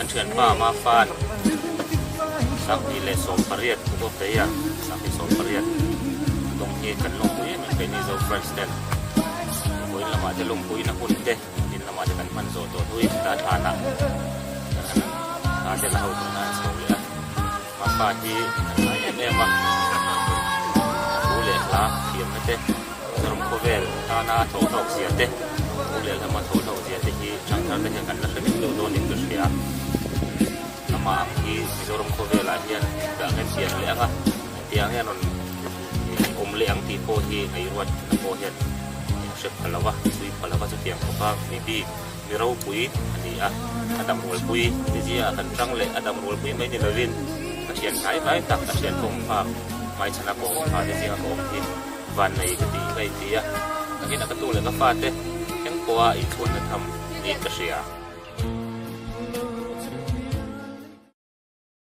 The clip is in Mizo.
Kan thianpa Mafan 2018 Book of the Year 2018 dawng hi kan lawmpui em em keini Zo Friends ten vawiin lamah te lawmpuina hun te in lamah te kan hman zawh tawh hnuin ta thlanah kan han thla te la ho tawhna an chho leh a. Mafaa hi kan ngai em em a, thu leh hla thiamna te, Zoram khawvel tana thawh hlawk zia te, thu leh hlama thawh hlawk zia te hi ṭhangthar te hian kan la hre vek deuh dawnin ka hria. Amah ang hi Mizoram khawvelah hian dah nge thiam leh ang a, engtiang hian rawn awm leh ang tih pawh hi ngaihruatna pawh hian hre pha lo va, chhui pha lo va chutiang khawpa mi bik. Mi ropui a ni a, a dam rualpui ni zia kan ṭang leh a dam rualpui mai ni lovin ka thian hnai hnai tak a thian kawng phak hmaichhana ka awm pha te zinga ka awm hi vannei ka tih ka inti a, takin a ka tu leh ka fate thleng pawha inchhuanna tham niin ka hria.